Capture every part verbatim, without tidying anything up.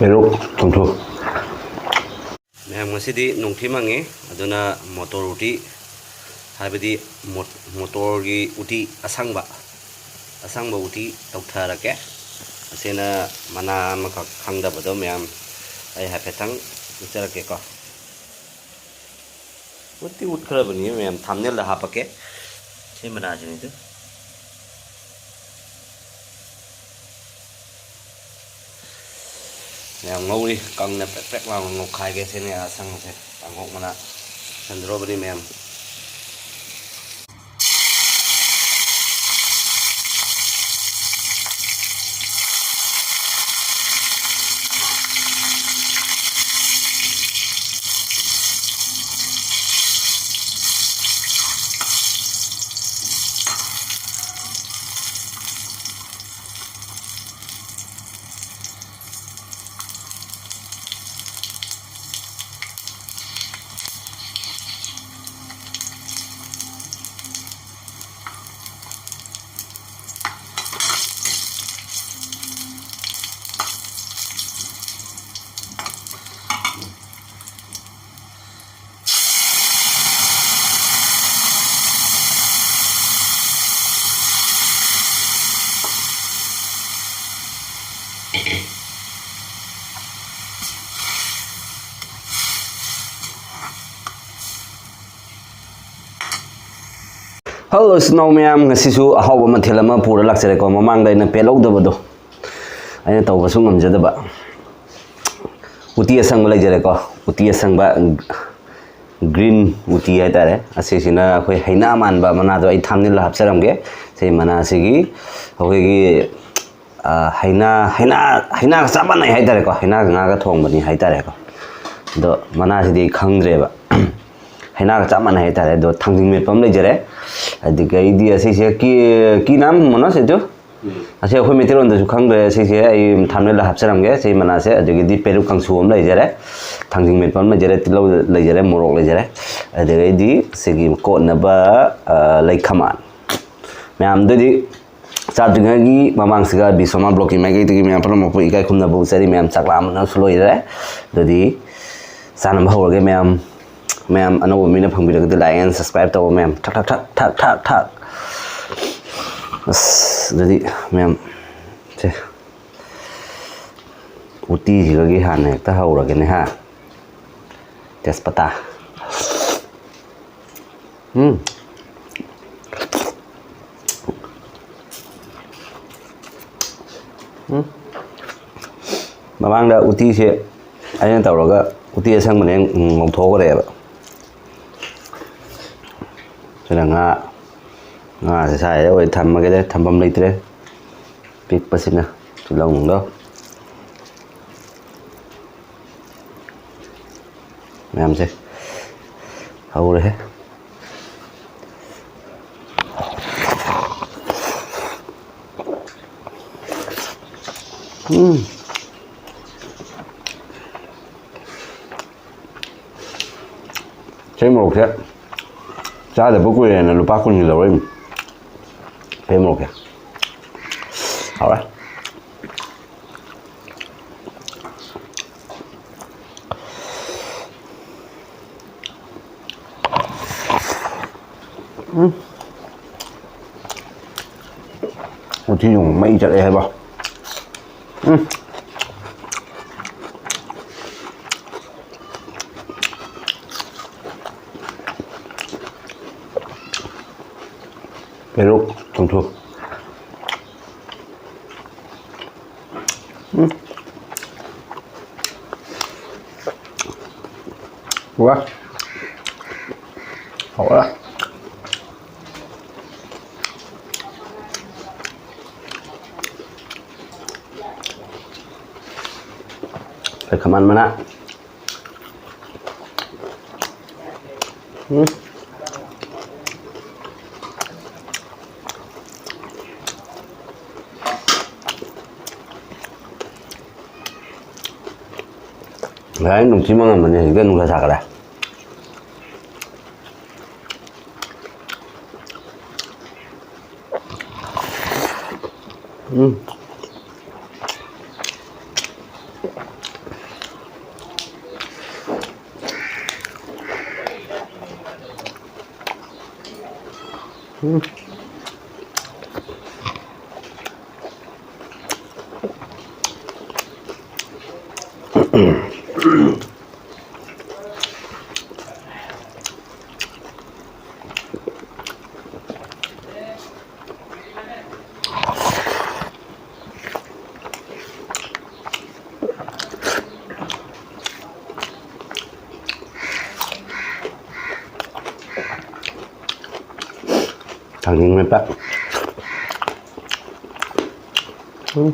ꯄꯦꯔꯨꯛ ꯊꯨꯝꯁꯨ꯫ ꯃꯌꯥꯝ, ꯉꯁꯤꯗꯤ ꯅꯣꯡꯊꯤ ꯃꯪꯉꯤ, ꯑꯗꯨꯅ ꯃꯣꯇꯣꯔ ꯎꯇꯤ, ꯍꯥꯏꯕꯗꯤ ꯃꯣꯠ-, ꯃꯣꯇꯣꯔꯒꯤ ꯎꯇꯤ ꯑꯁꯪꯕ, ꯑꯁꯪꯕ ꯎꯇꯤ ꯇꯧꯊꯔꯛꯀꯦ꯫ ꯑꯁꯤꯅ ꯃꯅꯥ ꯑꯃꯈꯛ ꯈꯪꯗꯕꯗꯣ ꯃꯌꯥꯝ, ꯑꯩ ꯍꯥꯏꯐꯦꯠꯇꯪ ꯎꯠꯆꯔꯛꯀꯦꯀꯣ꯫ ꯎꯠꯇꯤ ꯎꯠꯈ꯭ꯔꯕꯅꯤ ꯃꯌꯥꯝ, ꯊꯥꯝꯅꯦꯜꯗ ꯍꯥꯞꯄꯛꯀꯦ꯫ ꯁꯤ ꯃꯅꯥꯁꯤꯅꯤꯗ꯫ ꯃꯌꯥꯝ ꯉꯧꯔꯤ, ꯀꯪꯅ ꯄ꯭ꯔꯦꯛ ꯄ꯭ꯔꯦꯛ ꯂꯥꯎꯅ ꯉꯧꯈꯥꯏꯒꯦ꯫ ꯁꯤꯅꯦ ꯑꯁꯪꯕꯁꯦ, ꯄꯥꯡꯈꯣꯛ ꯃꯅꯥ ꯁꯟꯗ꯭ꯔꯣꯕꯅꯤ ꯃꯌꯥꯝ꯫ ꯍꯜꯂꯣ ꯏꯆꯤꯟ ꯏꯅꯥꯎ ꯃꯌꯥꯝ, ꯉꯁꯤꯁꯨ ꯑꯍꯥꯎꯕ ꯃꯊꯦꯜ ꯑꯃ ꯄꯨꯔ ꯂꯥꯛꯆꯔꯦꯀꯣ꯫ ꯃꯃꯥꯡꯗ ꯑꯩꯅ ꯄꯦꯜꯍꯧꯗꯕꯗꯣ, ꯑꯩꯅ ꯇꯧꯕꯁꯨ ꯉꯝꯖꯗꯕ꯫ ꯎꯇꯤ ꯑꯁꯪꯕ ꯂꯩꯖꯔꯦꯀꯣ, ꯎꯇꯤ ꯑꯁꯪꯕ, ꯒ꯭ꯔꯤꯟ ꯎꯇꯤ ꯍꯥꯏꯇꯥꯔꯦ꯫ ꯑꯁꯤꯁꯤꯅ ꯑꯩꯈꯣꯏ ꯍꯩꯅꯥ ꯃꯥꯟꯕ ꯃꯅꯥꯗꯣ ꯑꯩ ꯊꯥꯝꯅꯦꯜꯗ ꯍꯥꯞꯆꯔꯝꯒꯦ꯫ ꯁꯤ ꯃꯅꯥꯁꯤꯒꯤ ꯑꯩꯈꯣꯏꯒꯤ, ꯑ, ꯍꯩꯅꯥ, ꯍꯩꯅꯥ, ꯍꯩꯅꯥꯒ ꯆꯞ ꯃꯥꯟꯅꯩ ꯍꯥꯏꯇꯥꯔꯦꯀꯣ, ꯍꯩꯅꯥꯒ ꯉꯥꯒ ꯊꯣꯡꯕꯅꯤ ꯍꯥꯏꯇꯥꯔꯦꯀꯣ꯫ ꯑꯗꯣ ꯃꯅꯥꯁꯤꯗꯤ ꯑꯩ ꯈꯪꯗ꯭ꯔꯦꯕ꯫ ꯍꯩꯅꯥꯒ ꯆꯞ ꯃꯥꯟꯅꯩ ꯍꯥꯏꯇꯥꯔꯦ꯫ ꯑꯗꯣ ꯊꯥꯡꯖꯤꯡ ꯃꯦꯠꯄ ꯑꯃ ꯂꯩꯖꯔꯦ꯫ ꯑꯗꯨꯗꯒꯤꯗꯤ ꯑꯁꯤꯁꯦ ꯀꯤ-, ꯀꯤ ꯅꯥꯝ ꯃꯅꯥ ꯁꯤꯗꯨ? ꯎꯝ꯫ ꯑꯁꯤ ꯑꯩꯈꯣꯏ ꯃꯩꯇꯩꯂꯣꯟꯗꯁꯨ ꯈꯪꯗ꯭ꯔꯦ꯫ ꯁꯤꯁꯦ ꯑꯩ ꯊꯥꯝꯅꯦꯜꯗ ꯍꯥꯞꯆꯔꯝꯒꯦ꯫ ꯁꯤ ꯃꯅꯥꯁꯦ, ꯑꯗꯨꯗꯒꯤꯗꯤ ꯄꯦꯔꯨꯛ ꯀꯥꯡꯁꯨ ꯑꯃ ꯂꯩꯖꯔꯦ, ꯊꯥꯡꯖꯤꯡ ꯃꯦꯠꯄ ꯑꯃ ꯂꯩꯖꯔꯦ, ꯇꯤꯜꯍꯧ ꯂꯩꯖꯔꯦ, ꯃꯣꯔꯣꯛ ꯂꯩꯖꯔꯦ, ꯑꯗꯨꯗꯒꯤꯗꯤ ꯁꯤꯒꯤ ꯀꯣꯠꯅꯕ, ꯑ, ꯂꯩꯈꯃꯥꯟ꯫ ꯃꯌꯥꯝꯗꯨꯗꯤ ꯆꯥꯗ꯭ꯔꯤꯉꯩꯒꯤ ꯃꯃꯥꯡꯁꯤꯒ ꯕꯤꯁꯣꯃꯥ ꯕ꯭ꯂꯣꯛꯀꯤ ꯃꯥꯏꯀꯩꯗꯒꯤ ꯃꯌꯥꯝ ꯄꯨꯝꯅꯃꯛꯄꯨ ꯏꯀꯥꯏ ꯈꯨꯝꯅꯕ ꯎꯠꯆꯔꯤ꯫ ꯃꯌꯥꯝ ꯆꯥꯛ ꯂꯥꯝꯕꯅꯁꯨ ꯂꯣꯏꯔꯦ꯫ ꯑꯗꯨꯗꯤ ꯆꯥꯅꯕ ꯍꯧꯔꯒꯦ ꯃꯌꯥꯝ꯫ ꯃꯌꯥꯝ ꯑꯅꯧꯕ ꯃꯤꯅ ꯐꯪꯕꯤꯔꯒꯗꯤ like and subscribe ꯇꯧꯕ ꯃꯌꯥꯝ꯫ ꯊꯛ, ꯊꯛ, ꯊꯛ, ꯊꯛ, ꯊꯛ, ꯊꯛ꯫ ꯑꯁ, ꯑꯗꯨꯗꯤ ꯃꯌꯥꯝ ꯁꯦ ꯎꯇꯤꯁꯤꯒꯒꯤ ꯍꯥꯟꯅ ꯍꯦꯛꯇ ꯍꯧꯔꯒꯦꯅꯦ ꯍꯥ꯫ ꯇꯦꯖꯄꯇꯥ꯫ ꯎꯝ꯫ ꯎꯝ꯫ ꯃꯃꯥꯡꯗ ꯎꯇꯤꯁꯦ ꯑꯩꯅ ꯇꯧꯔꯒ ꯎꯇꯤ ꯑꯁꯪꯕꯅꯦ ꯉꯧꯊꯣꯛꯈ꯭ꯔꯦꯕ꯫ ꯁꯤꯅ ꯉꯥ, ꯉꯥꯁꯦ ꯁꯥꯏꯗ ꯑꯣꯏ ꯊꯝꯃꯒꯦꯗ, ꯊꯝꯐꯝ ꯂꯩꯇ꯭ꯔꯦ꯫ ꯄꯤꯛꯄꯁꯤꯅ ꯇꯤꯜꯍꯧ ꯅꯨꯡꯗꯣ꯫ ꯃꯌꯥꯝꯁꯦ ꯍꯧꯔꯦꯍꯦ꯫ ꯎꯝ꯫ ꯆꯍꯤ ꯃꯣꯔꯣꯛꯁꯦ ꯆꯥꯗꯕ ꯀꯨꯏꯔꯦꯅ ꯂꯨꯄꯥ ꯀꯨꯟꯒꯤ ꯂꯧꯔꯛꯏꯅꯤ꯫ ꯆꯍꯤ ꯃꯣꯔꯣꯛꯁꯦ ꯍꯥꯎꯔꯦ꯫ ꯎꯝ꯫ ꯎꯇꯤ ꯅꯨꯡ ꯃꯩ ꯆꯠꯂꯦ ꯍꯥꯏꯕ꯫ ꯎꯝ꯫ ꯄꯦꯔꯨꯛ ꯆꯝꯐꯨꯠ꯫ ꯎꯝ꯫ ꯋꯥ꯫ ꯍꯥꯎꯔꯦ꯫ ꯈꯥꯃꯦꯟ ꯃꯅꯥ꯫ ꯎꯝ꯫ ꯉꯁꯥꯏ ꯅꯨꯡꯊꯤ ꯃꯪꯉꯝꯕꯅꯦ, ꯍꯧꯖꯤꯛꯇ ꯅꯨꯡꯁꯥ ꯁꯥꯒꯠꯂꯦ꯫ ꯎꯝ꯫ ꯎꯝ꯫ ꯊꯥꯡꯖꯤꯡ ꯃꯦꯠꯄ꯫ ꯎꯝ꯫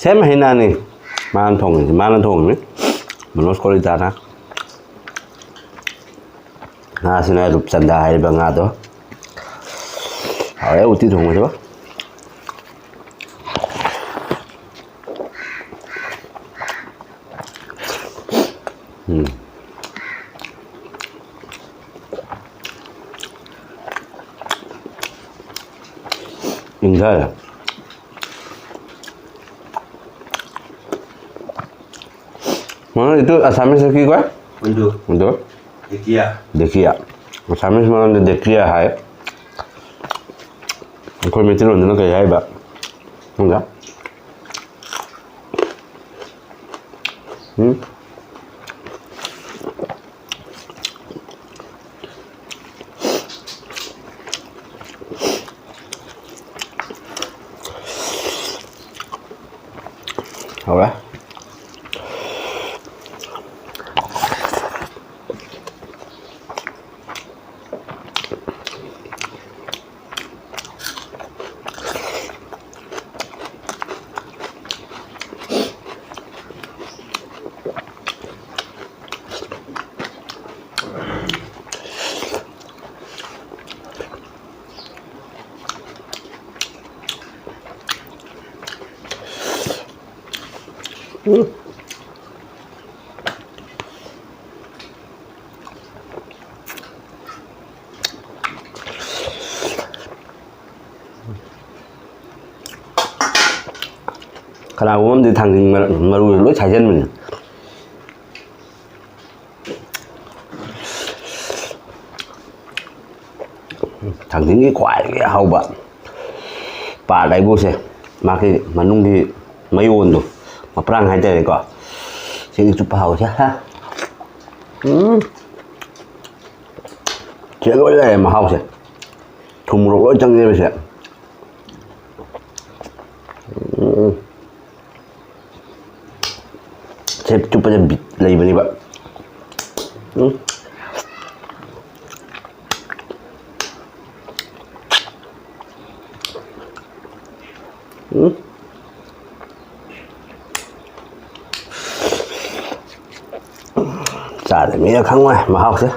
ꯁꯦꯝ ꯍꯩꯅꯥꯅꯤ꯫ ꯃꯥꯅ ꯊꯣꯡꯉꯤꯁꯤ, ꯃꯥꯅ ꯊꯣꯡꯉꯤꯅꯤ꯫ ꯃꯅꯣꯖ ꯀꯣꯂꯤꯇꯥꯅ꯫ ꯉꯥꯁꯤꯅ ꯔꯨꯞꯆꯟꯗ ꯍꯥꯏꯔꯤꯕ ꯉꯥꯗꯣ꯫ ꯍꯥꯎꯔꯦ ꯎꯇꯤ ꯊꯣꯡꯕꯁꯤꯕꯣ꯫ ꯎꯝ꯫ ꯏꯪꯊꯔꯦ꯫ ꯃꯉꯣꯟꯗ ꯑꯁꯥꯃꯤꯁꯇ ꯀꯤ ꯀꯣꯏ? ꯎꯟꯗꯨ꯫ ꯎꯟꯗꯨ꯫ ꯗꯦꯀꯤꯌꯥ꯫ ꯗꯦꯀꯤꯌꯥ꯫ ꯑꯁꯥꯃꯤꯁ ꯃꯔꯣꯟꯗ ꯗꯦꯀꯤꯌꯥ ꯍꯥꯏ꯫ ꯑꯩꯈꯣꯏ ꯃꯩꯇꯩꯂꯣꯟꯗꯅ ꯀꯔꯤ ꯍꯥꯏꯕ? ꯈꯪꯗꯦ꯫ ꯎꯝ꯫ ꯍꯧꯔꯦ꯫ ꯎꯝ꯫ ꯀꯅꯥꯒꯨꯝꯕ ꯑꯃꯗꯤ ꯊꯥꯡꯖꯤꯡ ꯃꯔ-, ꯃꯔꯨꯁꯦ ꯂꯣꯏ ꯁꯥꯏꯖꯟꯕꯅꯦ꯫ ꯊꯥꯡꯖꯤꯡꯒꯤ ꯈ꯭ꯋꯥꯏꯗꯒꯤ ꯑꯍꯥꯎꯕ ꯄꯥꯔꯠ ꯍꯥꯏꯕꯨꯁꯦ, ꯃꯥꯒꯤ ꯃꯅꯨꯡꯒꯤ ꯃꯌꯣꯟꯗꯣ, ꯃꯄ꯭ꯔꯥꯡ ꯍꯥꯏꯇꯥꯔꯦꯀꯣ, ꯁꯤꯒꯤ ꯆꯨꯞꯄ ꯍꯥꯎꯁꯦ꯫ ꯍꯥ? ꯎꯝ꯫ ꯁꯤꯗ ꯂꯣꯏ ꯂꯩꯔꯦ ꯃꯍꯥꯎꯁꯦ꯫ ꯊꯨꯝ ꯃꯣꯔꯣꯛ ꯂꯣꯏ ꯆꯪꯉꯦꯕ ꯁꯤꯗ꯫ ꯎꯝ꯫ ꯁꯦ ꯆꯨꯞꯄꯁꯦ ꯕꯤꯠ ꯂꯩꯕꯅꯦꯕ꯫ ꯎꯝ꯫ ꯎꯝ꯫ ꯆꯥꯗ ꯃꯤꯅ ꯈꯪꯉꯣꯏ ꯃꯍꯥꯎꯁꯦ꯫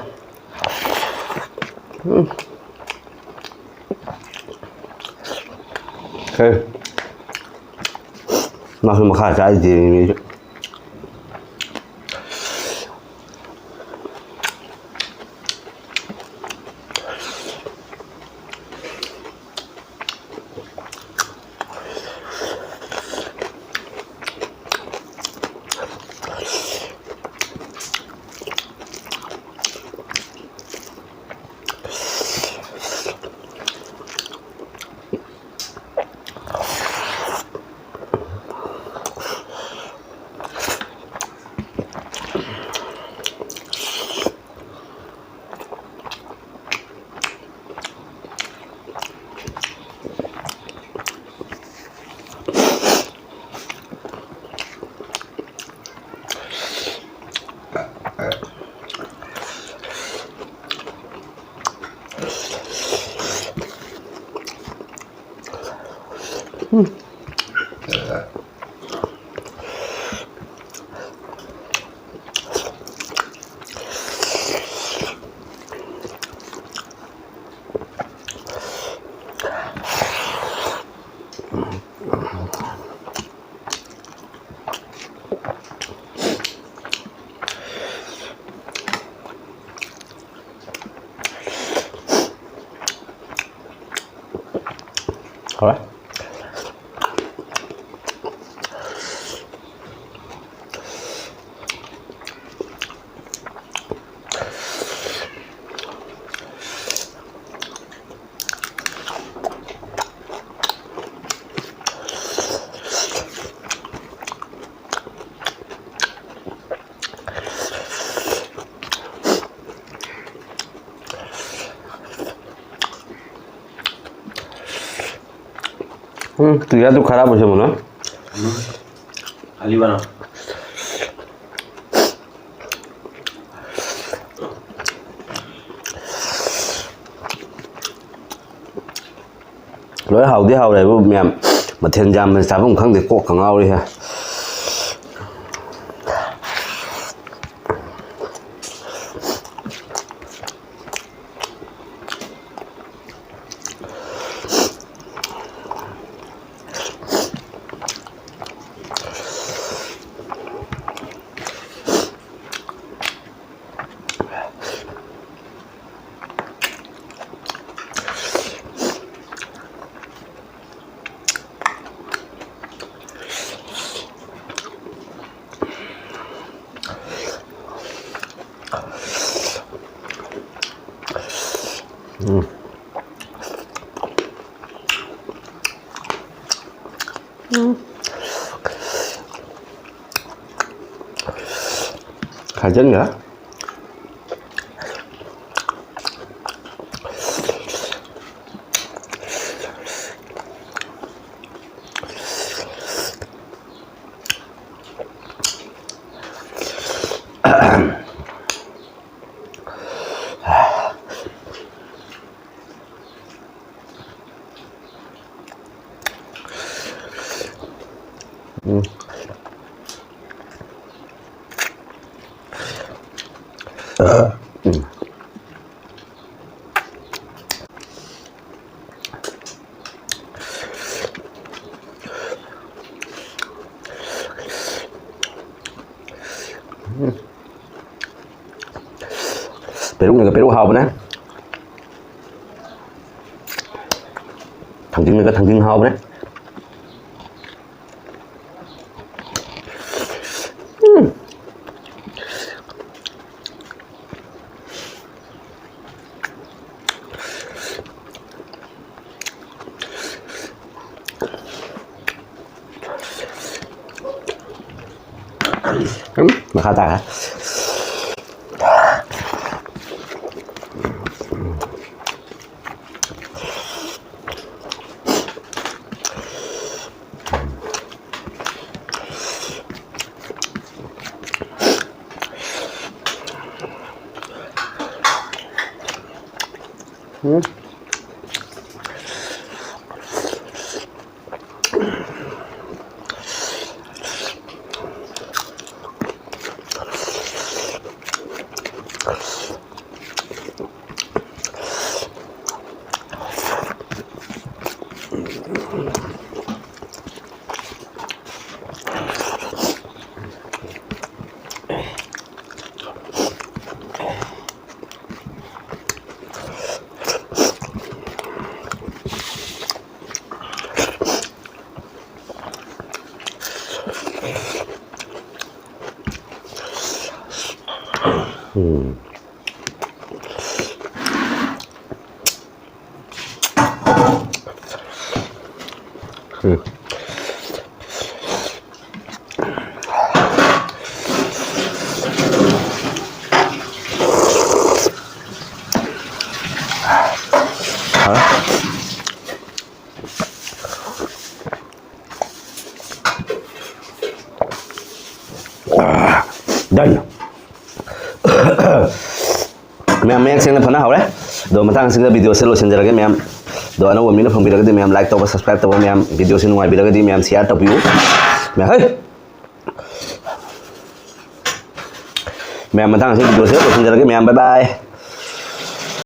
ꯎꯝ꯫ ꯍꯦ꯫ ꯃꯥꯁꯨ ꯃꯈꯥ ꯆꯥꯔꯤꯁꯦ ꯃꯤꯁꯨ꯫ ꯍꯥꯎꯔꯦ꯫ हम्म, तो यार, तू खराब हो जाएगा ना। खाली बना। ꯂꯣꯏ ꯍꯥꯎꯗꯤ ꯍꯥꯎꯔꯦꯕꯨ ꯃꯌꯥꯝ꯫ ꯃꯊꯦꯜ ꯌꯥꯝꯕꯁꯦ ꯆꯥꯐꯝ ꯈꯪꯗꯦ, ꯀꯣꯛꯀ ꯉꯥꯎꯔꯤꯍꯦ꯫ ꯎꯝ꯫ ꯎꯝ꯫ ꯈꯥꯏꯖꯟꯒ꯭ꯔꯦ꯫ ꯎꯝ꯫ ꯄꯦꯔꯨꯛꯅꯒ ꯄꯦꯔꯨꯛ ꯍꯥꯎꯕꯅꯦ꯫ ꯊꯥꯡꯖꯤꯡꯅꯒ ꯊꯥꯡꯖꯤꯡ ꯍꯥꯎꯕꯅꯦ꯫ ꯎꯝ꯫ ꯎꯝ, ꯃꯈꯥ ꯇꯥꯔꯦ꯫ ꯎꯝ꯫ ꯎꯝ꯫ ꯎꯝ꯫ ꯍꯥ? Done. ꯃꯌꯥꯝ ꯃꯌꯦꯛ ꯁꯦꯡꯅ ꯐꯅ ꯍꯧꯔꯦ꯫ ꯑꯗꯣ ꯃꯇꯥꯡ ꯑꯁꯤꯗ video ꯁꯦ ꯂꯣꯏꯁꯤꯟꯖꯔꯒꯦ ꯃꯌꯥꯝ꯫ ꯑꯗꯣ ꯑꯅꯧꯕ ꯃꯤꯅ ꯐꯪꯕꯤꯔꯒꯗꯤ ꯃꯌꯥꯝ like ꯇꯧꯕ, subscribe ꯇꯧꯕ, ꯃꯌꯥꯝ video ꯁꯤ ꯅꯨꯡꯉꯥꯏꯕꯤꯔꯒꯗꯤ ꯃꯌꯥꯝ share ꯇꯧꯕꯤꯌꯨ꯫ ꯃꯌꯥꯝ, ꯍꯩ! ꯃꯌꯥꯝ ꯃꯇꯥꯡ ꯑꯁꯤꯗ video ꯁꯦ ꯂꯣꯏꯁꯤꯟꯖꯔꯒꯦ ꯃꯌꯥꯝ꯫ Bye bye꯫